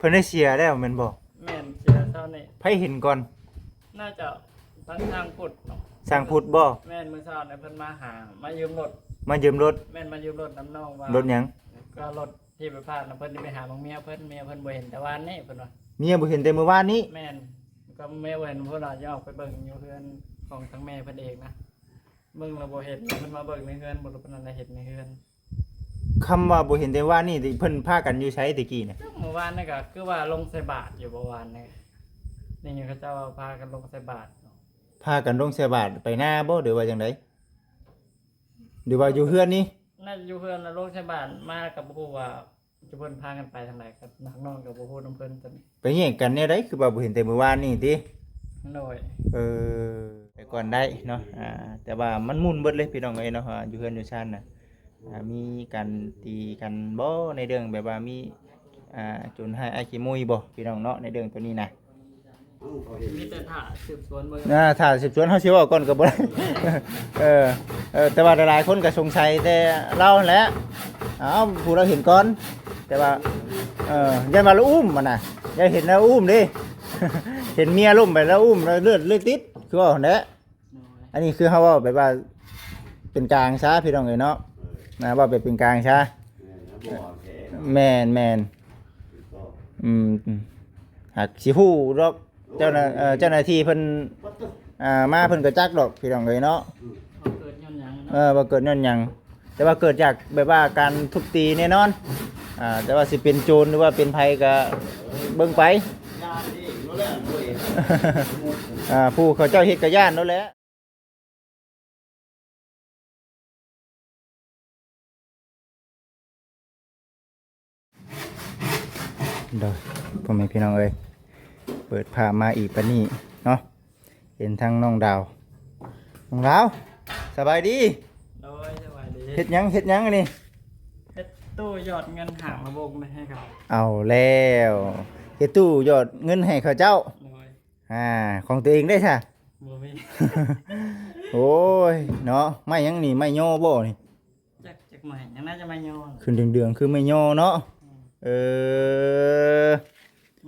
ພິ່ນໄດ້ເສຍແລ້ວແມ່ນບໍ່? ແມ່ນ ເສຍເຊົ້ານີ້. ໃຜເຫັນກ່ອນ? ໜ້າຈະທາງ ທາງພຸດເນາະ. ຊ່າງພຸດບໍ່? ແມ່ນ ມື້ເຊົ້ານີ້ເພິ່ນມາຫາ ມາຢືມລົດ. ມາຢືມລົດ? ແມ່ນ ມາຢືມລົດນຳນ້ອງວ່າ. ລົດຫຍັງ? ກໍລົດທີ່ໄປພາກນຳເພິ່ນ ໄປຫາເບິ່ງເມຍເພິ່ນ. ເມຍເພິ່ນບໍ່ເຫັນແຕ່ວານນີ້ ເພິ່ນວ່າ. ເມຍບໍ່ເຫັນແຕ່ມື້ວານນີ້? ແມ່ນ ກໍເມຍບໍ່ເຫັນ ເພິ່ນວ່າຊິອອກໄປເບິ່ງຢູ່ເຮືອນຂອງທາງແມ່ເພິ່ນເອງນະ. ເບິ່ງແລ້ວບໍ່ເຫັນ ເພິ່ນມາເບິ່ງໃນເຮືອນ ບໍ່ຮູ້ເພິ່ນນັ້ນລະເຮັດໃນເຮືອນ. ຄຳວ່າບໍ່ເຫັນແຕ່ວານນີ້ ເພິ່ນພາກັນຢູ່ໃສແຕ່ກີ້ນະ? ເມື່ອວານນີ້ກໍຄືວ່າລົງໃສ່ບາດຢູ່ບໍ່ວານນີ້ ໄດ້ຍິນເຂົາເຈົ້າວ່າພາກັນລົງໃສ່ບາດ. ພາກັນລົງໃສ່ບາດໄປນາບໍ່ ຫຼືວ່າຈັ່ງໃດ? ຫຼືວ່າຢູ່ເຮືອນນີ້? ໜ້າຈະຢູ່ເຮືອນ ແລ້ວລົງໃສ່ບາດມາກໍບໍ່ຮູ້ວ່າ ຈຸເພິ່ນພາກັນໄປທາງໃດ ກັບນັກນ້ອງກໍບໍ່ຮູ້ນຳເພິ່ນຕົວນີ້. ໄປແຍກກັນແນວໃດ ຄືວ່າບໍ່ເຫັນແຕ່ມື້ວານນີ້ຕິ? ໂດຍ. ເອີ ໄປກ່ອນໄດ້ເນາະ ອ່າ ແຕ່ວ່າມັນໝຸ່ນເບິດເລີຍພີ່ນ້ອງເອີຍເນາະ ອ່າ ຢູ່ເຮືອນຢູ່ຊານນະ ອ່າ ມີການຕີກັນບໍ່ ໃນເລື່ອງແບບວ່າມີ ອ່າ ໂຈນຮ້າຍອ້າຍຂີ້ໝຸຍບໍ່ ພີ່ນ້ອງເນາະ ໃນເລື່ອງຕົວນີ້ນະ? ມີແຕ່ຖ້າສືບສວນເບິ່ງ. ອ່າ ຖ້າສືບສວນເຮົາຊິເວົ້າກ່ອນກໍບໍ່ໄດ້. ເອີ ເອີ ແຕ່ວ່າຫຼາຍໆຄົນກໍສົງໄສແຕ່ລາວຫັ້ນແຫຼະ ເອົາ ຜູ້ລາວເຫັນກ່ອນ ແຕ່ວ່າ ເອີ ຢ້ານວ່າລາວອຸ້ມຫັ້ນນະ ຢ້ານເຫັນລາວອຸ້ມເດ້ ເຫັນເມຍລົ້ມໄປລາວອຸ້ມ ແລ້ວເລືອດເລີຍຕິດ ຄືເວົ້າຫັ້ນແຫຼະ. ອັນນີ້ຄືເຮົາເວົ້າແບບວ່າເປັນກາງຊະ ພີ່ນ້ອງເອີຍເນາະ ນະ ເວົ້າແບບເປັນກາງຊະ. ແມ່ນ ແມ່ນ ອືມ ຫາກຊິຮູ້ດອກ ເຈົ້າໜ້າ ເອີ ເຈົ້າໜ້າທີ່ເພິ່ນ ອ່າ ມາເພິ່ນກໍຈັກດອກ ພີ່ນ້ອງເອີຍເນາະ ວ່າເກີດຍ້ອນຫຍັງເນາະ ເອີ ວ່າເກີດຍ້ອນຫຍັງ ແຕ່ວ່າເກີດຈາກແບບວ່າການທຸບຕີແນ່ນອນ ອ່າ ແຕ່ວ່າຊິເປັນໂຈນ ຫຼືວ່າເປັນໃຜກໍເບິ່ງໄປ ຢ້ານເອງໂລດແຫຼະ ໂດຍ ອ່າ ຜູ້ເຂົາເຈົ້າເຮັດກໍຢ້ານໂລດແຫຼະ. ໂດຍ ພໍ່ແມ່ພີ່ນ້ອງເອີຍ ເປີດພາບມາອີກປານນີ້ເນາະ ເຫັນທັງນ້ອງດາວ ນ້ອງດາວ ສະບາຍດີ. ໂດຍ ສະບາຍດີ. ເຮັດຫຍັງ ເຮັດຫຍັງອັນນີ້? ເຮັດຕູ້ຢອດເງິນຫ້າງລະວົງໃຫ້ເຂົາ. ເອົາແລ້ວ ເຮັດຕູ້ຢອດເງິນໃຫ້ເຂົາເຈົ້າ. ໂດຍ. ອ່າ ຂອງຕົວເອງໄດ້ຊະ? ບໍ່ມີ. ໂອ້ຍ ເນາະ ໄມ້ຫຍັງນີ້ ໄມ້ຍໍບໍ່ນີ້? ຈັກ ຈັກໄມ້ຫຍັງ ໜ້າຈະໄມ້ຍໍ ຂຶ້ນເດືອງໆ ຄືໄມ້ຍໍເນາະ. ອືມ ເອີ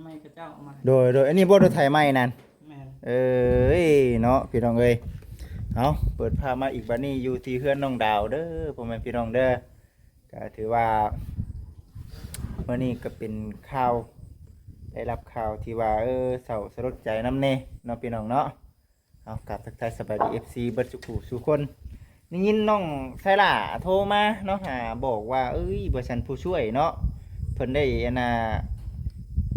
ໄມ້ເຂົາເຈົ້າເອົາມາ. ໂດຍ ໂດຍ ອັນນີ້ບໍ່ ລົດໄຖໃໝ່ນັ້ນ? ແມ່ນ. ເອີຍ ເນາະ ພີ່ນ້ອງເອີຍ ເອົາ ເປີດພາບມາອີກບາດນີ້ ຢູ່ທີ່ເຮືອນນ້ອງດາວເດີ ພໍ່ແມ່ພີ່ນ້ອງເດີ. ກໍຖືວ່າມື້ນີ້ກໍເປັນຂ່າວ ໄດ້ຮັບຂ່າວທີ່ວ່າ ເອີ ເສົ້າສະຫຼົດໃຈນຳແດ່ເນາະ ພີ່ນ້ອງເນາະ. ເອົາ ກາບທັກທາຍສະບາຍດີ ເອັຟຊີ ເບິດສູ່ຜູ້ສູ່ຄົນ. ໄດ້ຍິນນ້ອງໄຊລາໂທມາເນາະ ຫາ ບອກວ່າ ເອີຍ ວ່າຊັ້ນ ຜູ້ຊ່ວຍເນາະ ເພິ່ນໄດ້ ອັນນ່າ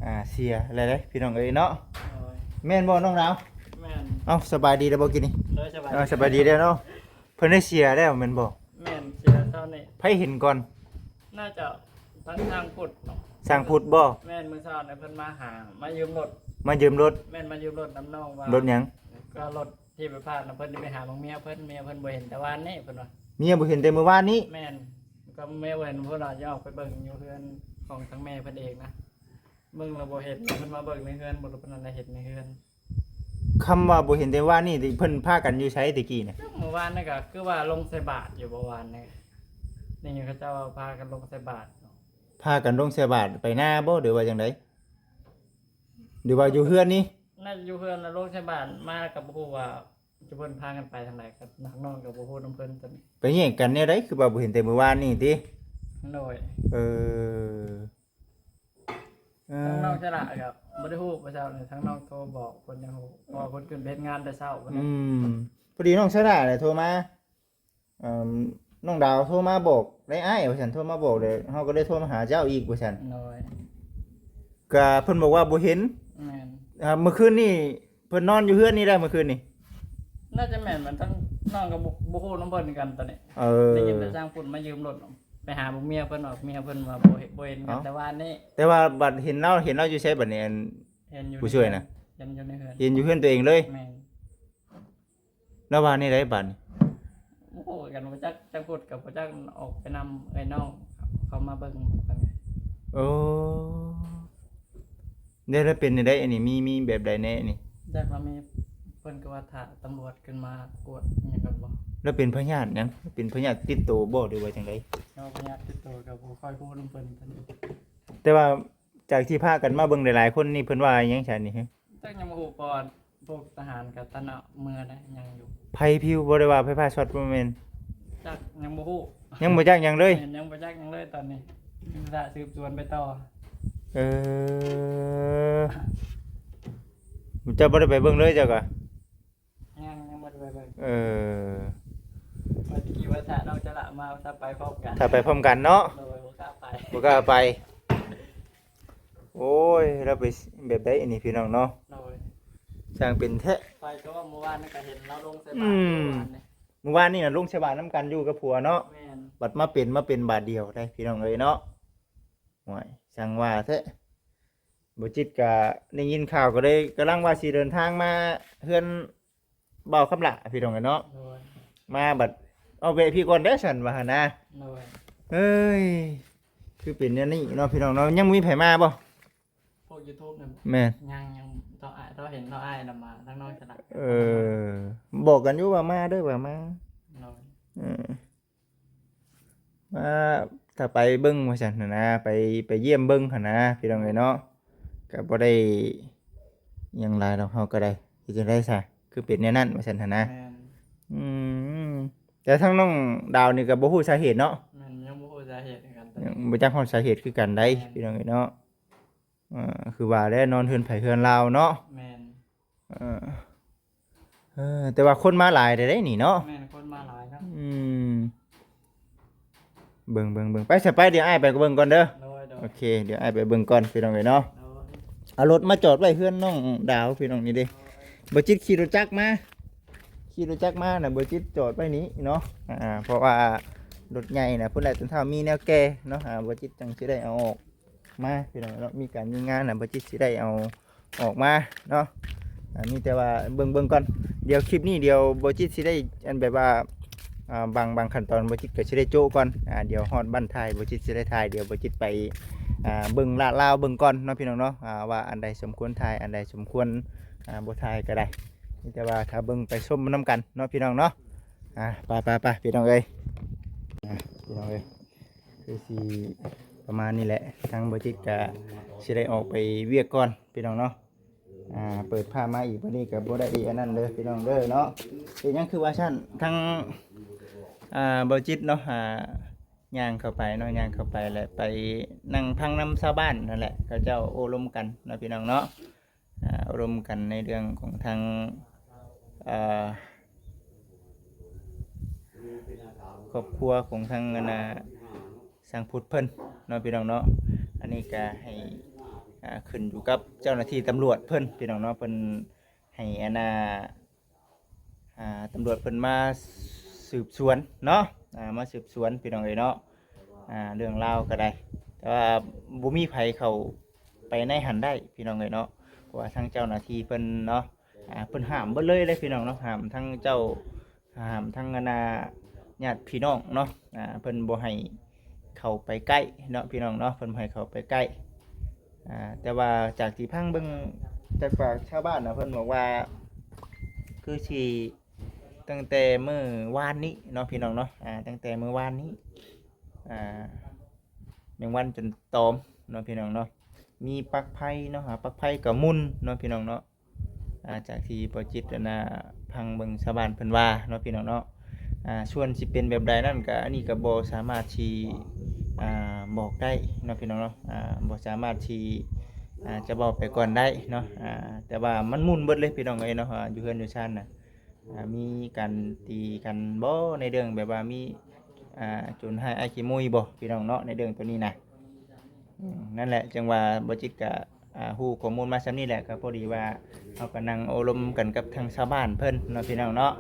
ອ່າ ເສຍແລ້ວເດ້ ພີ່ນ້ອງເອີຍເນາະ. ໂດຍ. ແມ່ນບໍ່ນ້ອງດາວ? ແມ່ນ. ເອົ້າ ສະບາຍດີແລ້ວບໍ່ກີ້ນີ້? ໂດຍ ສະບາຍດີ. ເອີ ສະບາຍດີແລ້ວເນາະ. ເພິ່ນໄດ້ເສຍແລ້ວແມ່ນບໍ່? ແມ່ນ ເສຍເຊົ້ານີ້. ໃຜເຫັນກ່ອນ? ໜ້າຈະທາງ ທາງພຸດເນາະ ຊ່າງພຸດບໍ່? ແມ່ນ ມື້ເຊົ້ານີ້ເພິ່ນມາຫາ ມາຢືມລົດ. ມາຢືມລົດ? ແມ່ນ ມາຢືມລົດນຳນ້ອງວ່າ. ລົດຫຍັງ? ກໍລົດທີ່ໄປພາກນຳເພິ່ນ ໄປຫາເບິ່ງເມຍເພິ່ນ ເມຍເພິ່ນບໍ່ເຫັນແຕ່ວານນີ້ ເພິ່ນວ່າ. ເມຍບໍ່ເຫັນແຕ່ມື້ວານນີ້? ແມ່ນ ກໍເມຍບໍ່ເຫັນ ເພິ່ນວ່າຊິອອກໄປເບິ່ງຢູ່ເຮືອນຂອງທາງແມ່ເພິ່ນເອງນະ. ເບິ່ງແລ້ວບໍ່ເຫັນ ເພິ່ນມາເບິ່ງໃນເຮືອນ ບໍ່ຮູ້ເພິ່ນນັ້ນລະເຮັດໃນເຮືອນ. ຄຳວ່າບໍ່ເຫັນແຕ່ວານນີ້ ເພິ່ນພາກັນຢູ່ໃສແຕ່ກີ້ນະ? ເມື່ອວານນີ້ກໍຄືວ່າລົງໃສ່ບາດຢູ່ບໍ່ວານນີ້ ໄດ້ຍິນເຂົາເຈົ້າວ່າພາກັນລົງໃສ່ບາດ. ພາກັນລົງໃສ່ບາດໄປນາບໍ່ ຫຼືວ່າຈັ່ງໃດ? ຫຼືວ່າຢູ່ເຮືອນນີ້? ໜ້າຈະຢູ່ເຮືອນ ແລ້ວລົງໃສ່ບາດມາກໍບໍ່ຮູ້ວ່າ ຈະເພິ່ນພາກັນໄປທາງໃດ ກັບທາງນ້ອງກໍບໍ່ຮູ້ນຳເພິ່ນຕົວນີ້. ໄປແຍກກັນແນວໃດ ຄືວ່າບໍ່ເຫັນແຕ່ມື້ວານນີ້ຕິ? ໂດຍ. ເອີ ເອີ ທາງນ້ອງສະຫຼະກໍບໍ່ໄດ້ຮູ້ ເມື່ອເຊົ້ານີ້ທາງນ້ອງໂທບອກເພິ່ນຍັງຮູ້ ເພາະວ່າເພິ່ນຂຶ້ນໄປເຮັດງານແຕ່ເຊົ້າພຸ້ນ. ອືມ ພໍດີນ້ອງສະຫຼະແຫຼະໂທມາ ເອີ ນ້ອງດາວໂທມາບອກໄດ້ອ້າຍວ່າຊັ້ນ ໂທມາບອກເລີຍ ເຮົາກໍເລີຍໂທມາຫາເຈົ້າອີກວ່າຊັ້ນ. ໂດຍ. ກະເພິ່ນບອກວ່າບໍ່ເຫັນ. ແມ່ນ. ອ່າ ມື້ຄືນນີ້ ເພິ່ນນອນຢູ່ເຮືອນນີ້ໄດ້ມື້ຄືນນີ້? ໜ້າຈະແມ່ນ ມັນທັງ ນ້ອງກໍບໍ່ ບໍ່ຮູ້ນຳເພິ່ນຄືກັນຕອນນີ້. ເອີ ໄດ້ຍິນແຕ່ຊ່າງພຸ້ນມາຢືມລົດ ໄປຫາເບິ່ງເມຍເພິ່ນວ່າ ເມຍເພິ່ນວ່າບໍ່ເຫັນ ບໍ່ເຫັນກັນ ເອົ້າ ແຕ່ວານນີ້. ແຕ່ວ່າບັດເຫັນລາວ ເຫັນລາວຢູ່ໃສບັດນີ້ ອັນ ເຫັນຢູ່ ຜູ້ຊ່ວຍນະ? ເຫັນຢູ່ໃນເຮືອນ ເຫັນຢູ່ເຮືອນຕົວເອງເລີຍ? ແມ່ນ. ລາວວ່າແນວໃດບາດນີ້? ໂອ້ ກັນບໍ່ຈັກ ຈັກພຸດກໍບໍ່ຈັກ ອອກໄປນຳເອື້ອຍນ້ອງເຂົາມາເບິ່ງກັນ. ໂອ້ ແລ້ວ ແລ້ວເປັນແນວໃດອັນນີ້? ມີ ມີແບບໃດແດ່ອັນນີ້? ຈັກວ່າມີ ເພິ່ນກໍວ່າຖ້າຕຳຫຼວດຂຶ້ນມາກວດອີ່ຫຍັງກັນບໍ່. ແລ້ວເປັນພະຍາດຫຍັງ? ເປັນພະຍາດຕິດໂຕບໍ່ ຫຼືວ່າຈັ່ງໃດ? ເອົາພະຍາດຕິດໂຕກໍບໍ່ຄ່ອຍຮູ້ນຳເພິ່ນປານໃດ. ແຕ່ວ່າ ຈາກທີ່ພາກັນມາເບິ່ງຫຼາຍໆຄົນນີ້ ເພິ່ນວ່າຫຍັງຊັ້ນນີ້? ຈັກ ຍັງບໍ່ຮູ້ ເພາະວ່າພວກທະຫານກໍທັນເອົາເມືອໄດ້ ຍັງຢູ່. ໄຟພິວ ບໍ່ໄດ້ວ່າໄຟຟ້າຊັອດບໍ່ແມ່ນ? ຈັກ ຍັງບໍ່ຮູ້. ຍັງບໍ່ຈັກຫຍັງເລີຍ? ແມ່ນ ຍັງບໍ່ຈັກຫຍັງເລີຍຕອນນີ້ ມີແຕ່ສືບສວນໄປຕໍ່. ເອີ ເຈົ້າບໍ່ໄດ້ໄປເບິ່ງເລີຍເຈົ້າກະ? ຍັງ ຍັງບໍ່ໄດ້ໄປເບິ່ງ. ເອີ ວ່າຊິຂີ່ວ່າຖ້ານ້ອງຈະລະມາ ຖ້າໄປພ້ອມກັນ ຖ້າໄປພ້ອມກັນເນາະ. ໂດຍ ບໍ່ກ້າໄປ ບໍ່ກ້າໄປ. ໂອ້ຍ ລາວໄປແບບໃດອັນນີ້ພີ່ນ້ອງເນາະ? ໂດຍ ຊ່າງເປັນແທ້. ໄປກໍວ່າມື້ວານນີ້ກໍເຫັນລາວລົງໃສ່ບາດ ອືມ ມື້ວານນີ້ ມື້ວານນີ້ນະລົງໃສ່ບາດນຳກັນຢູ່ກັບຜົວເນາະ. ແມ່ນ ບັດມາເປັນ ມາເປັນບາດດຽວໄດ໋ພີ່ນ້ອງເອີຍເນາະ. ໂອ້ຍ ຊ່າງວ່າແທ້. ບໍ່ຈິດກະໄດ້ຍິນຂ່າວ ກໍເລີຍກຳລັງວ່າຊິເດີນທາງມາເຮືອນບ່າວຄຳຫຼ້າພີ່ນ້ອງເອີຍເນາະ. ໂດຍ ມາບັດ ເອົາແວະພີ່ກ່ອນເດ້ຊັ້ນວ່າຫັ້ນນະ. ໂດຍ ເອີຍ ຄືເປັນແນວນີ້ເນາະພີ່ນ້ອງເນາະ. ຍັງບໍ່ມີໃຜມາບໍ່? ພວກ YouTube ນັ້ນ ແມ່ນ ຍັງ ຍັງ ເທົ່າອ້າຍ ເທົ່າເຫັນ ເທົ່າອ້າຍນຳມາ ທາງນ້ອງຈະລະ. ເອີ ບອກກັນຢູ່ວ່າມາເດີ ວ່າມາ. ໂດຍ ເອີ ມາ ຖ້າໄປເບິ່ງວ່າຊັ້ນຫັ້ນນະ ໄປ ໄປຢ້ຽມເບິ່ງຫັ້ນນະພີ່ນ້ອງເອີຍເນາະ. ກໍບໍ່ໄດ້ຫຍັງຫຼາຍດອກ ເຮົາກໍໄດ້ ເຮັດຈັ່ງໃດຊະ ຄືເປັນແນວນັ້ນວ່າຊັ້ນຫັ້ນນະ. ແມ່ນ ອືມ ແຕ່ທາງນ້ອງດາວນີ້ກໍບໍ່ຮູ້ສາເຫດເນາະ. ແມ່ນ ຍັງບໍ່ຮູ້ສາເຫດຄືກັນ ຍັງບໍ່ຈັກຮອດສາເຫດຄືກັນໃດ໋ ແມ່ນ ພີ່ນ້ອງເອີຍເນາະ. ເອີ ຄືວ່າແຫຼະ ນອນເຮືອນໃຜເຮືອນລາວເນາະ. ແມ່ນ ເອີ ເອີ ແຕ່ວ່າຄົນມາຫຼາຍແທ້ເດ້ນີ້ເນາະ. ແມ່ນ ຄົນມາຫຼາຍເນາະ. ອືມ ເບິ່ງ ເບິ່ງ ເບິ່ງ ໄປຊະ ໄປ ດຽວອ້າຍໄປເບິ່ງກ່ອນເດີ. ໂດຍ ໂດຍ ໂອເຄ ດຽວອ້າຍໄປເບິ່ງກ່ອນພີ່ນ້ອງເອີຍເນາະ. ໂດຍ ເອົາລົດມາຈອດໄວ້ເຮືອນນ້ອງດາວພີ່ນ້ອງນີ້ເດ້. ບໍ່ຈິດຂີ່ລົດຈັກມາ ຂີ່ລົດຈັກມານະ ບໍ່ຈິດຈອດໄວ້ນີ້ເນາະ. ອ່າ ເພາະວ່າລົດໃຫຍ່ນະ ພຸ້ນແຫຼະ ຕົ້ນເຖົ້າມີແນວແກ່ເນາະ. ອ່າ ບໍ່ຈິດຈັ່ງຊິໄດ້ເອົາອອກ ມາພີ່ນ້ອງເນາະ. ມີການມີງານນະ ບໍ່ຈິດຊິໄດ້ເອົາອອກມາເນາະ. ອ່າ ມີແຕ່ວ່າເບິ່ງ ເບິ່ງກ່ອນ ດຽວຄລິບນີ້ ດຽວບໍ່ຈິດຊິໄດ້ ອັນ ແບບວ່າ ອ່າ ບາງ ບາງຂັ້ນຕອນ ບໍ່ຈິດກໍຊິໄດ້ໂຈະກ່ອນ. ອ່າ ດຽວຮອດບ້ານຖ່າຍ ບໍ່ຈິດຊິໄດ້ຖ່າຍ ດຽວບໍ່ຈິດໄປ ອ່າ ເບິ່ງລາດລາວເບິ່ງກ່ອນເນາະ ພີ່ນ້ອງເນາະ. ອ່າ ວ່າອັນໃດສົມຄວນຖ່າຍ ອັນໃດສົມຄວນ ອ່າ ບໍ່ຖ່າຍກໍໄດ້ ມີແຕ່ວ່າຖ້າເບິ່ງໄປຊົມນຳກັນເນາະ ພີ່ນ້ອງເນາະ. ອ່າ ໄປ ໄປ ໄປ ພີ່ນ້ອງເອີຍ ອ່າ ພີ່ນ້ອງເອີຍ ຄືຊິປະມານນີ້ແຫຼະ. ທາງບໍ່ຈິດກະຊິໄດ້ອອກໄປວຽກກ່ອນ ພີ່ນ້ອງເນາະ. ອ່າ ເປີດພາບມາອີກບາດນີ້ກະບໍ່ໄດ້ອັນນັ້ນເດີ ພີ່ນ້ອງເດີເນາະ. ເປັນຫຍັງຄືວ່າຊັ້ນ ທາງ ອ່າ ບໍ່ຈິດເນາະ ອ່າ ຍ່າງເຂົ້າໄປເນາະ ຍ່າງເຂົ້າໄປ ແລະ ໄປນັ່ງຟັງນຳຊາວບ້ານນັ້ນແຫຼະ ເຂົາເຈົ້າໂອ້ລົມກັນເນາະ ພີ່ນ້ອງເນາະ. ອ່າ ລົມກັນໃນເລື່ອງຂອງທາງ ເອີ ຄອບຄົວຂອງທາງ ອັນນ່າ ຊ່າງພຸດເພິ່ນເນາະ ພີ່ນ້ອງເນາະ. ອັນນີ້ກະໃຫ້ ອ່າ ຂຶ້ນຢູ່ກັບເຈົ້າໜ້າທີ່ຕຳຫຼວດເພິ່ນ ພີ່ນ້ອງເນາະ. ເພິ່ນໃຫ້ ອັນນ່າ ອ່າ ຕຳຫຼວດເພິ່ນມາສືບສວນເນາະ ອ່າ ມາສືບສວນ ພີ່ນ້ອງເອີຍເນາະ. ອ່າ ເລື່ອງລາວກໍໄດ້ ແຕ່ວ່າບໍ່ມີໃຜເຂົ້າໄປໃນຫັ້ນໄດ້ ພີ່ນ້ອງເອີຍເນາະ. ເພາະວ່າທາງເຈົ້າໜ້າທີ່ເພິ່ນເນາະ ອ່າ ເພິ່ນຫ້າມເບິດເລີຍເດ້ ພີ່ນ້ອງເນາະ. ຫ້າມທັງເຈົ້າ ຫ້າມທັງ ອັນນ່າ ຍາດພີ່ນ້ອງເນາະ. ອ່າ ເພິ່ນບໍ່ໃຫ້ເຂົ້າໄປໃກ້ເນາະ ພີ່ນ້ອງເນາະ ເພິ່ນບໍ່ໃຫ້ເຂົ້າໄປໃກ້. ອ່າ ແຕ່ວ່າຈາກທີ່ຟັງເບິ່ງຈາກປາກຊາວບ້ານນະ ເພິ່ນບອກວ່າ ຄືຊິຕັ້ງແຕ່ມື້ວານນີ້ເນາະ ພີ່ນ້ອງເນາະ. ອ່າ ຕັ້ງແຕ່ມື້ວານນີ້ ອ່າ ແມງວັນຈົນຕອມເນາະ ພີ່ນ້ອງເນາະ. ມີປລັກໄຟເນາະ ອ່າ ປລັກໄຟກໍໝຸ່ນເນາະ ພີ່ນ້ອງເນາະ. ອ່າ ຈາກທີ່ບໍ່ຈິດ ອັນນ່າ ຟັງເບິ່ງຊາວບ້ານເພິ່ນວ່າເນາະ ພີ່ນ້ອງເນາະ. ອ່າ ສ່ວນຊິເປັນແບບໃດນັ້ນກະ ອັນນີ້ກະບໍ່ສາມາດຊິ ອ່າ ບອກໄດ້ເນາະ ພີ່ນ້ອງເນາະ. ອ່າ ບໍ່ສາມາດຊິ ອ່າ ຈະເວົ້າໄປກ່ອນໄດ້ເນາະ. ອ່າ ແຕ່ວ່າມັນໝຸ່ນເບິດເລີຍ ພີ່ນ້ອງເອີຍເນາະ. ອ່າ ຢູ່ເຮືອນຢູ່ຊານນະ ອ່າ ມີການຕີກັນບໍ່ ໃນເລື່ອງແບບວ່າມີ ອ່າ ໂຈນຮ້າຍອ້າຍຂີ້ໝຸ້ຍບໍ່ ພີ່ນ້ອງເນາະ ໃນເລື່ອງໂຕນີ້ນະ. ອືມ ນັ້ນແຫຼະ ຈັ່ງວ່າບໍ່ຈິດກະ ອ່າ ຮູ້ຂໍ້ມູນມາສ່ຳນີ້ແຫຼະ ກໍພໍດີວ່າເຮົາກໍນັ່ງໂອ້ລົມກັນກັບທາງຊາວບ້ານເພິ່ນເນາະ ພີ່ນ້ອງເນາະ.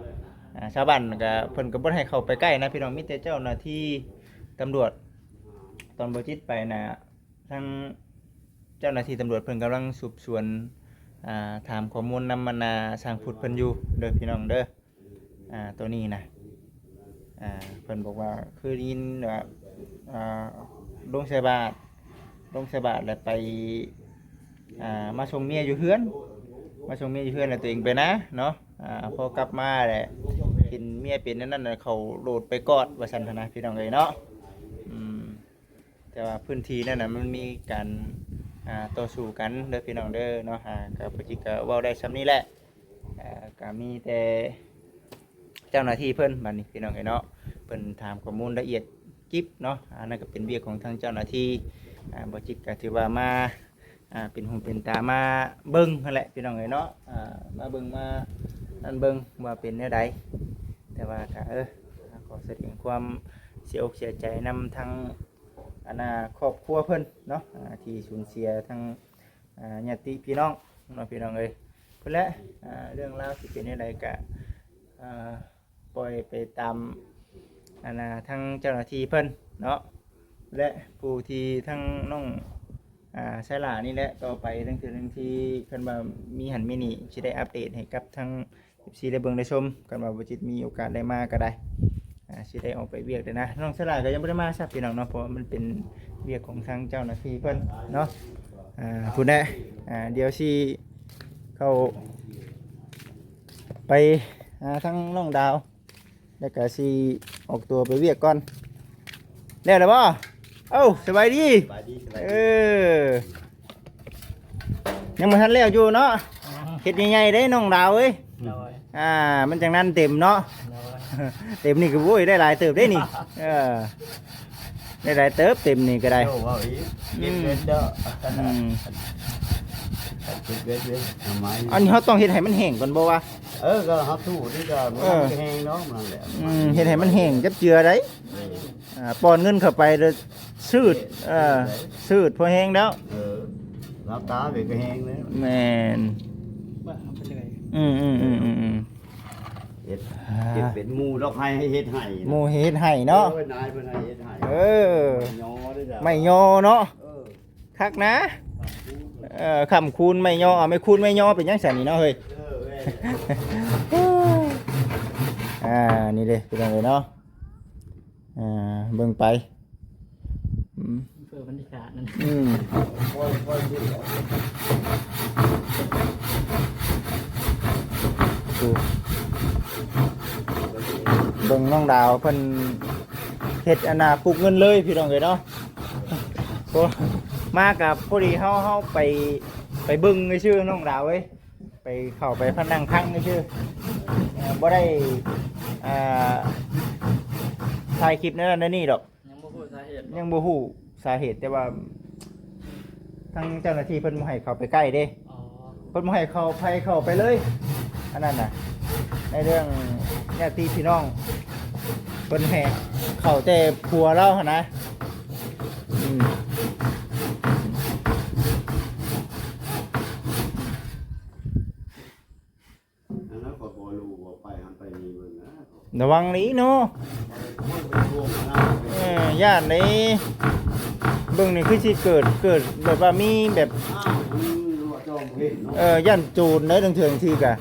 ອ່າ ຊາວບ້ານກໍ ເພິ່ນກໍບໍ່ໃຫ້ເຂົ້າໄປໃກ້ນະ ພີ່ນ້ອງ ມີແຕ່ເຈົ້າໜ້າທີ່ຕຳຫຼວດ. ຕອນບໍ່ຈິດໄປນະ ທາງເຈົ້າໜ້າທີ່ຕຳຫຼວດເພິ່ນກຳລັງສືບສວນ ອ່າ ຖາມຂໍ້ມູນນຳ ອັນນ່າ ຊ່າງພຸດເພິ່ນຢູ່ເດີ ພີ່ນ້ອງເດີ. ອ່າ ໂຕນີ້ນະ ອ່າ ເພິ່ນບອກວ່າ ຄືໄດ້ຍິນວ່າ ອ່າ ລົງໃສ່ບາດ ລົງໃສ່ບາດແລ້ວໄປ ອ່າ ມາສົ່ງເມຍຢູ່ເຮືອນ ມາສົ່ງເມຍຢູ່ເຮືອນ ແລ້ວຕົວເອງໄປນາເນາະ. ອ່າ ພໍກັບມາແຫຼະ ເຫັນເມຍເປັນອັນນັ້ນ ເຂົາໂລດໄປກອດວ່າຊັ້ນຫັ້ນນະ ພີ່ນ້ອງເອີຍເນາະ. ອືມ ແຕ່ວ່າພື້ນທີ່ນັ້ນນະ ມັນມີການ ອ່າ ຕໍ່ສູ້ກັນເດີພີ່ນ້ອງເດີເນາະ. ອ່າ ກໍບໍ່ຈິດກໍເວົ້າໄດ້ສ່ຳນີ້ແຫຼະ. ອ່າ ກໍມີແຕ່ເຈົ້າໜ້າທີ່ເພິ່ນ ບັດນີ້ພີ່ນ້ອງເອີຍເນາະ ເພິ່ນຖາມຂໍ້ມູນລະອຽດຈິບເນາະ. ອັນນັ້ນກໍເປັນວຽກຂອງທາງເຈົ້າໜ້າທີ່. ອ່າ ບໍ່ຈິດກໍຖືວ່າມາ ອ່າ ເປັນຫູເປັນຕາ ມາເບິ່ງຫັ້ນແຫຼະພີ່ນ້ອງເອີຍເນາະ. ອ່າ ມາເບິ່ງມາອັນເບິ່ງວ່າເປັນແນວໃດ. ແຕ່ວ່າກໍ ເອີ ຂໍສະແດງຄວາມເສຍອົກເສຍໃຈນຳທາງ ອັນນ່າ ຄອບຄົວເພິ່ນເນາະ ອ່າ ທີ່ສູນເສຍທັງ ອ່າ ຍາດຕິພີ່ນ້ອງເນາະ ພີ່ນ້ອງເອີຍ. ພຸ້ນແຫຼະ ອ່າ ເລື່ອງລາວຊິເປັນແນວໃດກະ ອ່າ ປ່ອຍໄປຕາມ ອັນນ່າ ທາງເຈົ້າໜ້າທີ່ເພິ່ນເນາະ ແລະ ຜູ້ທີ່ທາງນ້ອງ ອ່າ ໄຊຫຼ້ານີ້ແຫຼະ. ຕໍ່ໄປເຖິງເທື່ອໜຶ່ງທີ່ຄັນວ່າມີຫັ້ນມີນີ້ ຊິໄດ້ອັບເດດໃຫ້ກັບທາງ ເອັຟຊີ ໄດ້ເບິ່ງໄດ້ຊົມກັນວ່າ ບໍ່ຈິດມີໂອກາດໄດ້ມາກໍໄດ້ ອ່າ ຊິໄດ້ອອກໄປວຽກເດ້ນະ. ນ້ອງສະຫຼາກໍຍັງບໍ່ໄດ້ມາຊ້ຳພີ່ນ້ອງເນາະ ເພາະວ່າມັນເປັນວຽກຂອງທາງເຈົ້າໜ້າທີ່ເພິ່ນເນາະ. ອ່າ ພຸ້ນແຫຼະ ອ່າ ດຽວຊິເຂົ້າໄປຫາທາງນ້ອງດາວ ແລ້ວກໍຊິອອກຕົວໄປວຽກກ່ອນ. ແລ້ວແລ້ວບໍ່? ເອົ້າ ສະບາຍດີ. ສະບາຍດີ ສະບາຍດີ. ເອີ ຍັງບໍ່ທັນແລ້ວຢູ່ເນາະ. ເຮັດໃຫຍ່ໆເດ້ນ້ອງດາວເອີຍ. ໂດຍ. ອ່າ ມັນຈັ່ງນັ້ນເຕັມເນາະ. ໂດຍ. ເຕັມນີ້ກໍ ໂອ້ຍ ໄດ້ຫຼາຍເຕີບເດ້ນີ້. ເອີ ໄດ້ຫຼາຍເຕີບເຕັມນີ້ກໍໄດ້. ໂອ້ ເວົ້າອີກ ເກັບເງິນເນາະ. ອືມ ເກັບເງິນເດ້ ເອົາໄມ້. ອັນນີ້ເຮົາຕ້ອງເຮັດໃຫ້ມັນແຫ້ງກ່ອນບໍ່ວະ? ເອີ ກໍຮັບຖືນີ້ກໍ ເອີ ມັນກໍແຫ້ງເນາະ ມັນແຫຼະ. ອືມ ເຮັດໃຫ້ມັນແຫ້ງຈັບເຈືອໄດ້. ອ່າ ປ້ອນເງິນເຂົ້າໄປແລ້ວ ຊືດ ເອີ ຊືດພໍແຮງແລ້ວ. ເອີ ຫຼັບຕາໄປກໍແຮງແລ້ວ. ແມ່ນ ວ່າເອົາໄປເລື້ອຍ. ອືມໆໆໆ ເຮັດ ອ່າ ເຮັດເປັນໝູ່ດອກໄຮໃຫ້ເຮັດໄຮ່ນະ ໝູ່ໃຫ້ເຮັດໄຮ່ເນາະ. ໂອ້ຍ ນາຍເພິ່ນໃຫ້ເຮັດໄຮ່. ເອີ ໄມ້ຍໍເດີ ໄມ້ຍໍເນາະ. ເອີ ຄັກນະ. ເອີ ຄ້ຳຄູນໄມ້ຍໍ ເອົາໄມ້ຄູນໄມ້ຍໍ ເປັນຫຍັງຊັ້ນນີ້ເນາະເຮີ້ຍ. ເອີ ແມ່ນ. ອ່າ ນີ້ເດ້ ພີ່ນ້ອງເອີຍເນາະ. ອ່າ ເບິ່ງໄປ. ອືມ ເພື່ອບັນຍາກາດນັ້ນ. ອືມ ເບິ່ງນ້ອງດາວເພິ່ນເຮັດອັນນ່າ ປຸກເງິນເລີຍ ພີ່ນ້ອງເອີຍເນາະ. ໂອ້ ມາກັບພໍດີ ເຮົາ ເຮົາໄປ ໄປເບິ່ງຊື່ໆ ນ້ອງດາວເອີຍ. ໄປ ເຂົ້າໄປພັກນັ່ງພັງຊື່ໆ ເອີ ບໍ່ໄດ້ ອ່າ ຖ່າຍຄລິບແນວນັ້ນແນວນີ້ດອກ. ຍັງບໍ່ຮູ້ສາເຫດ ຍັງບໍ່ຮູ້ສາເຫດ ແຕ່ວ່າທາງເຈົ້າໜ້າທີ່ເພິ່ນບໍ່ໃຫ້ເຂົ້າໄປໃກ້ເດ້. ອໍ ເພິ່ນບໍ່ໃຫ້ເຂົ້າ ໃຜເຂົ້າໄປເລີຍ ອັນນັ້ນນະ. ໃນເລື່ອງຍາດຕິພີ່ນ້ອງ ເພິ່ນໃຫ້ເຂົ້າແຕ່ຜົວລາວຫັ້ນນະ. ອືມ ອັນນັ້ນຂ້ອຍບໍ່ຮູ້ວ່າໄປຫັ້ນໄປນີ້ເບິ່ງນະ ລະວັງນີ້ເນາະ. ເອີ ຢ້ານເດ້ ເບິ່ງນີ້ຄືຊິເກີດ ເກີດແບບວ່າມີແບບ ເອີ ຢ້ານໂຈນໄດ້ ເທື່ອໆ ທີ່ກະ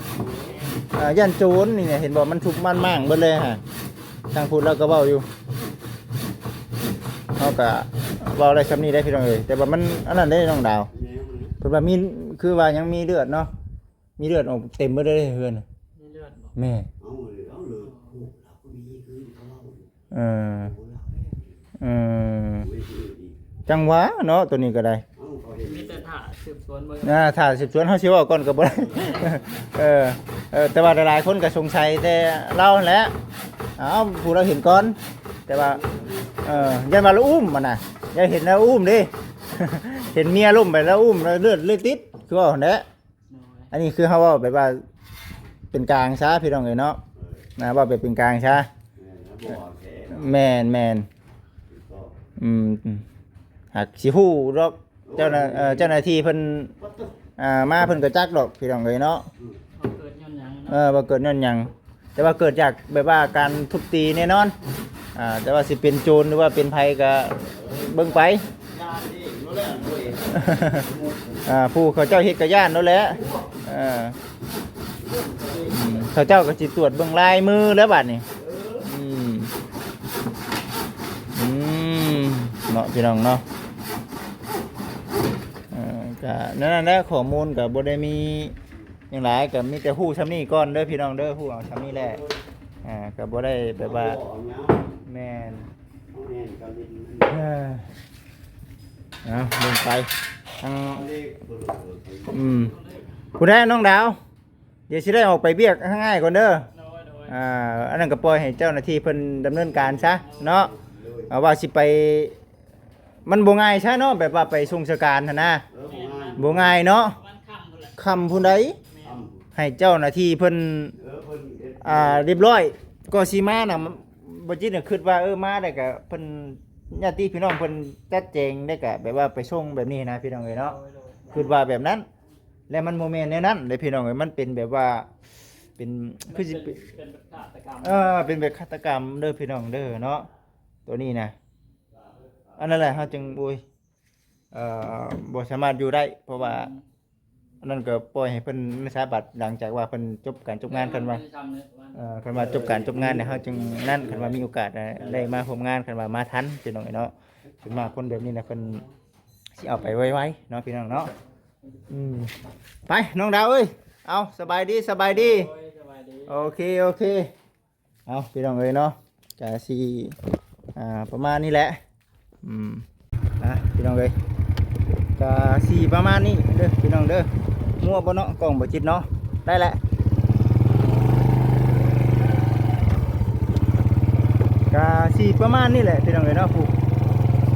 ເອີ ຢ້ານໂຈນນີ້ນະ ເຫັນບໍ່ ມັນທຸບມັນມ້າງເບິດເລີຍຫັ້ນ. ທາງພຸ້ນລາວກໍເວົ້າຢູ່ ເຮົາກໍເວົ້າໄດ້ສ່ຳນີ້ໄດ໋ພີ່ນ້ອງເອີຍ ແຕ່ວ່າມັນອັນນັ້ນເດ້ນ້ອງດາວ ເພິ່ນວ່າມີ ຄືວ່າຍັງມີເລືອດເນາະ ມີເລືອດອອກເຕັມເບິດເລີຍເຮືອນ. ມີເລືອດບໍ່? ແມ່ນ. ເອີ ເອີ ຈັ່ງຫວາເນາະ ໂຕນີ້ກໍໄດ້. ມີແຕ່ຖ້າສືບສວນເບິ່ງ ອ່າ ຖ້າສືບສວນ ເຮົາຊິເວົ້າກ່ອນກໍບໍ່ໄດ້. ເອີ ເອີ ແຕ່ວ່າຫຼາຍໆຄົນກໍສົງໄສແຕ່ລາວຫັ້ນແຫຼະ. ເອົ້າ ຜູ້ລາວເຫັນກ່ອນ ແຕ່ວ່າ ເອີ ຢ້ານວ່າລາວອຸ້ມຫັ້ນນະ ຢ່າເຫັນລາວອຸ້ມເດ້ ເຫັນເມຍລົ້ມໄປລາວອຸ້ມ ເລືອດເລີຍຕິດ ຄືວ່າຫັ້ນແຫຼະ. ໂດຍ ອັນນີ້ຄືເຮົາເວົ້າແບບວ່າເປັນກາງຊະ ພີ່ນ້ອງເອີຍເນາະ ນະ ເວົ້າແບບເປັນກາງຊະ. ແມ່ນໆ ອືມ ຫາກຊິຮູ້ດອກ ເຈົ້າໜ້າ ເອີ ເຈົ້າໜ້າທີ່ເພິ່ນ ອ່າ ມາເພິ່ນກໍຈັກດອກ ພີ່ນ້ອງເອີຍເນາະ ວ່າເກີດຍ້ອນຫຍັງເນາະ. ເອີ ວ່າເກີດຍ້ອນຫຍັງ ແຕ່ວ່າເກີດຈາກແບບວ່າການທຸບຕີແນ່ນອນ. ອ່າ ແຕ່ວ່າຊິເປັນໂຈນ ຫຼືວ່າເປັນໃຜກໍເບິ່ງໄປ. ອ່າ ຜູ້ເຂົາເຈົ້າເຮັດກໍຢ້ານໂລດແຫຼະ. ເອີ ເຂົາເຈົ້າກໍຊິຕວດເບິ່ງລາຍມືແລ້ວບາດນີ້. ອືມ ອືມ ເນາະ ພີ່ນ້ອງເນາະ. ເອີ ກະນັ້ນແຫຼະ ຂໍ້ມູນກະບໍ່ໄດ້ມີຫຍັງຫຼາຍ ກະມີແຕ່ຮູ້ສ່ຳນີ້ກ່ອນເດີພີ່ນ້ອງເດີ ຮູ້ເອົາສ່ຳນີ້ແຫຼະ. ອ່າ ກະບໍ່ໄດ້ແບບວ່າ ແມ່ນ ເອີ ເອົາເບິ່ງໄປ ທາງ ອືມ ຜູ້ໃດນ້ອງດາວ ດຽວຊິໄດ້ອອກໄປວຽກທາງອ້າຍກ່ອນເດີ. ໂດຍ ໂດຍ ອ່າ ອັນນັ້ນກໍປ່ອຍໃຫ້ເຈົ້າໜ້າທີ່ເພິ່ນດຳເນີນການຊະເນາະ. ໂດຍ ອ່າ ວ່າຊິໄປ ມັນບໍ່ງ່າຍຊະເນາະ ແບບວ່າໄປສົ່ງສະການຫັ້ນນະ. ເອີ ບໍ່ງ່າຍ ບໍ່ງ່າຍເນາະ. ປະມານຄ່ຳພຸ້ນແຫຼະ ຄ່ຳພຸ້ນໃດ. ແມ່ນ ຄ່ຳ ໃຫ້ເຈົ້າໜ້າທີ່ເພິ່ນ ເອີ ເພິ່ນເຮັດ ອ່າ ຮຽບຮ້ອຍ ກໍຊິມານະ. ບໍ່ຈິດນະ ຄິດວ່າ ເອີ ມາໄດ້ກະ ເພິ່ນ ຍາດຕິພີ່ນ້ອງເພິ່ນຈັດແຈງໄດ້ກະ ແບບວ່າໄປສົ່ງແບບນີ້ນະ ພີ່ນ້ອງເອີຍເນາະ. ໂດຍ ໂດຍ ຄິດວ່າແບບນັ້ນ ແລະມັນບໍ່ແມ່ນແນວນັ້ນເດ້ ພີ່ນ້ອງເອີຍ. ມັນເປັນແບບວ່າ ເປັນ ຄືຊິເປັນ ເປັນ ເປັນແບບຄາດຕະກຳ ເອີ ເປັນແບບຄາດຕະກຳເດີ ພີ່ນ້ອງເດີເນາະ ໂຕນີ້ນະ. ອັນນັ້ນແຫຼະ ເຮົາຈຶ່ງ ໂອ້ຍ ເອີ ບໍ່ສາມາດຢູ່ໄດ້ ເພາະວ່າ ອືມ ອັນນັ້ນກໍປ່ອຍໃຫ້ເພິ່ນຊະ ບັດຫຼັງຈາກວ່າເພິ່ນຈົບການຈົບງານ. ຄັນວ່າ ເອີ ຄັນວ່າຈົບການຈົບງານນີ້ ເຮົາຈຶ່ງນັ້ນ. ຄັນວ່າມີໂອກາດ ເອີ ໄດ້ມາຮ່ວມງານ ຄັນວ່າມາທັນ ພີ່ນ້ອງເອີຍເນາະ. ສ່ວນມາກຄົນແບບນີ້ນະ ເພິ່ນຊິເອົາໄປໄວໆເນາະ ພີ່ນ້ອງເນາະ. ອືມ ໄປ ນ້ອງດາວເອີຍ. ເອົາ ສະບາຍດີ ສະບາຍດີ. ໂດຍ ສະບາຍດີ. ໂອເຄ ໂອເຄ. ເອົາ ພີ່ນ້ອງເອີຍເນາະ ກະຊິ ອ່າ ປະມານນີ້ແຫຼະ. ອືມ ອ່ະ ພີ່ນ້ອງເອີຍ ກະຊິປະມານນີ້ເດີ ພີ່ນ້ອງເດີ. ມົວບໍ່ເນາະ ກ້ອງບໍ່ຈິດເນາະ. ໄດ້ແຫຼະ ກະຊິປະມານນີ້ແຫຼະ ພີ່ນ້ອງເອີຍເນາະ. ຜູ້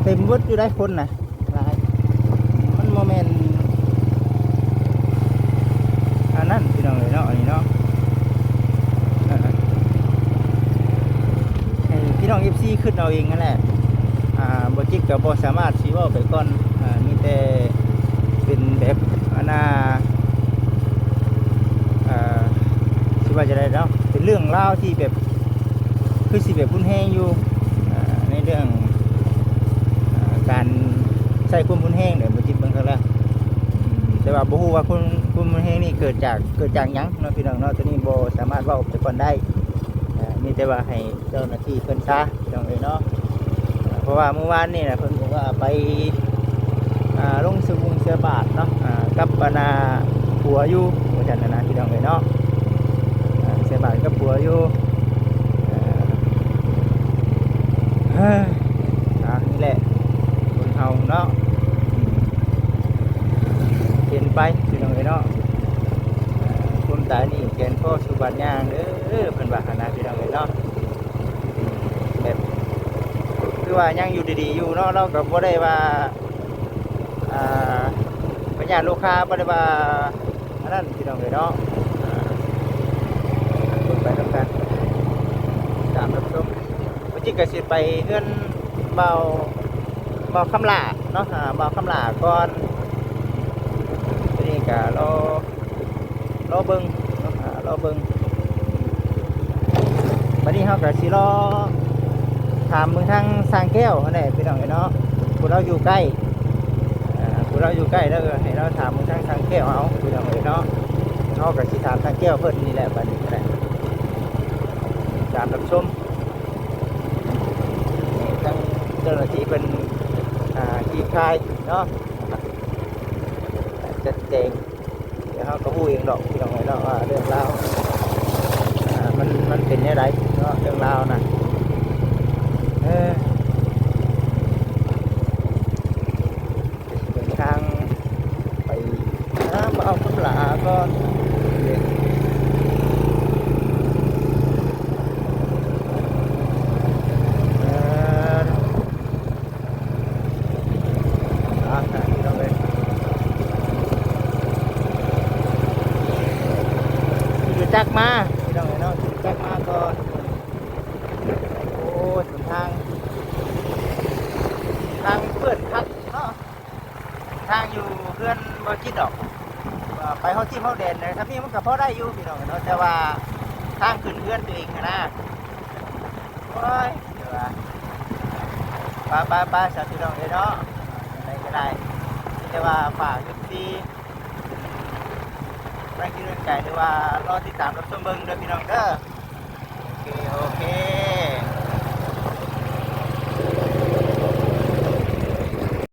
ເຕັມເບິດຢູ່ໃດ໋ ຄົນນະ. ຫຼາຍ ມັນບໍ່ແມ່ນອັນນັ້ນ ພີ່ນ້ອງເອີຍເນາະ ອັນນີ້ເນາະ. ເອີ ໃຫ້ພີ່ນ້ອງເອັຟຊີຄິດເອົາເອງຫັ້ນແຫຼະ. ອ່າ ບໍ່ຈິດກໍບໍ່ສາມາດຊິເວົ້າໄປກ່ອນ. ອ່າ ມີແຕ່ເປັນແບບອັນນ່າ ອ່າ ຊິວ່າຈັ່ງໃດເນາະ ເປັນເລື່ອງລາວທີ່ແບບ ຄືຊິແບບຮຸນແຮງຢູ່ ອ່າ ໃນເລື່ອງ ອ່າ ການໃຊ້ຄວາມຮຸນແຮງເດ້ ບໍ່ຈິດເບິ່ງຄັກແລ້ວ. ອືມ ແຕ່ວ່າບໍ່ຮູ້ວ່າຄວາມ ຄວາມຮຸນແຮງນີ້ເກີດຈາກ ເກີດຈາກຫຍັງເນາະ ພີ່ນ້ອງເນາະ. ໂຕນີ້ບໍ່ສາມາດເວົ້າໄປກ່ອນໄດ້. ເອີ ມີແຕ່ວ່າໃຫ້ເຈົ້າໜ້າທີ່ເພິ່ນຊະ ພີ່ນ້ອງເອີຍເນາະ. ເພາະວ່າມື້ວານນີ້ນະ ເພິ່ນບອກວ່າໄປ ອ່າ ລົງສະບົງໃສ່ບາດເນາະ ອ່າ ກັບອັນນ່າຜົວຢູ່ ວ່າຊັ້ນນະ ພີ່ນ້ອງເອີຍເນາະ. ອ່າ ໃສ່ບາດກັບຜົວຢູ່. ເອີ ອ່າ ນີ້ແຫຼະ ຄົນເຮົາເນາະ ເຫັນໄປ ພີ່ນ້ອງເອີຍເນາະ. ອ່າ ຄວາມຕາຍນີ້ແຂນຄໍສູ່ບາດຍ່າງເດີ ເພິ່ນວ່າຫັ້ນນະ ພີ່ນ້ອງເອີຍເນາະ. ແບບ ຄືວ່າຍັງຢູ່ດີໆຢູ່ເນາະ ລາວກໍບໍ່ໄດ້ວ່າ ອ່າ ພະຍາດໂລຄາ ບໍ່ໄດ້ວ່າອັນນັ້ນ ພີ່ນ້ອງເອີຍເນາະ. ເບິ່ງໄປນຳກັນ ຕາມຮັບຊົມ. ມື້ຈິດກໍຊິໄປເຮືອນບ່າວ ບ່າວຄຳຫຼ້າເນາະ ອ່າ ບ່າວຄຳຫຼ້າກ່ອນ. ທີນີ້ກໍລໍ ລໍເບິ່ງເນາະ ອ່າ ລໍເບິ່ງ. ບັດນີ້ເຮົາກໍຊິລໍຖາມເບິ່ງທາງຊ່າງແກ້ວຫັ້ນແຫຼະ ພີ່ນ້ອງເອີຍເນາະ ຜູ້ລາວຢູ່ໃກ້. ອ່າ ຜູ້ລາວຢູ່ໃກ້ ແລ້ວກໍໃຫ້ລາວຖາມເບິ່ງທາງຊ່າງແກ້ວເຮົາ ພີ່ນ້ອງເອີຍເນາະ. ເຮົາກໍຊິຖາມຊ່າງແກ້ວເພິ່ນນີ້ແຫຼະ ບັດນີ້ກໍໄດ້ ຕາມຮັບຊົມ. ນີ້ທາງເຈົ້າໜ້າທີ່ເພິ່ນ ອ່າ ຈີບຖ່າຍເນາະ ຈັດແຈງ. ດຽວເຮົາກໍຮູ້ເອງດອກ ພີ່ນ້ອງເອີຍເນາະ ວ່າເລື່ອງລາວ ອ່າ ມັນ ມັນເປັນແນວໃດເນາະ ເລື່ອງລາວນະ. ເອີ ເດີນທາງໄປຫາບ່າວຄຳຫຼ້າກ່ອນ. ເອີ ອ່າ ພີ່ນ້ອງເອີຍ ຂີ່ລົດຈັກມາ ພີ່ນ້ອງເອີຍເນາະ ຂີ່ລົດຈັກມາກ່ອນ. ໂອ້ຍ ຫົນທາງ ທາງເປື້ອນຄັກເນາະ ທາງຢູ່ເຮືອນບໍ່ຈິດດອກ. ເອີ ໄປຮອດທີ່ຮອດແດນໄດ້ ຊ່ຳນີ້ມັນກໍພໍໄດ້ຢູ່ ພີ່ນ້ອງເອີຍເນາະ ແຕ່ວ່າທາງຂຶ້ນເຮືອນຕົວເອງຫັ້ນນະ ໂອ້ຍ ເດີວ່າ ໄປໆໆ ສາທຸ ພີ່ນ້ອງເອີຍເນາະ. ຈັ່ງໃດກໍໄດ້ ມີແຕ່ວ່າຝາກເອັຟຊີ ໄວ້ທີ່ເລື່ອງໄກ ຫຼືວ່າລໍຕິດຕາມຮັບຊົມເບິ່ງເດີ ພີ່ນ້ອງເດີ. ໂອເຄ ໂອເຄ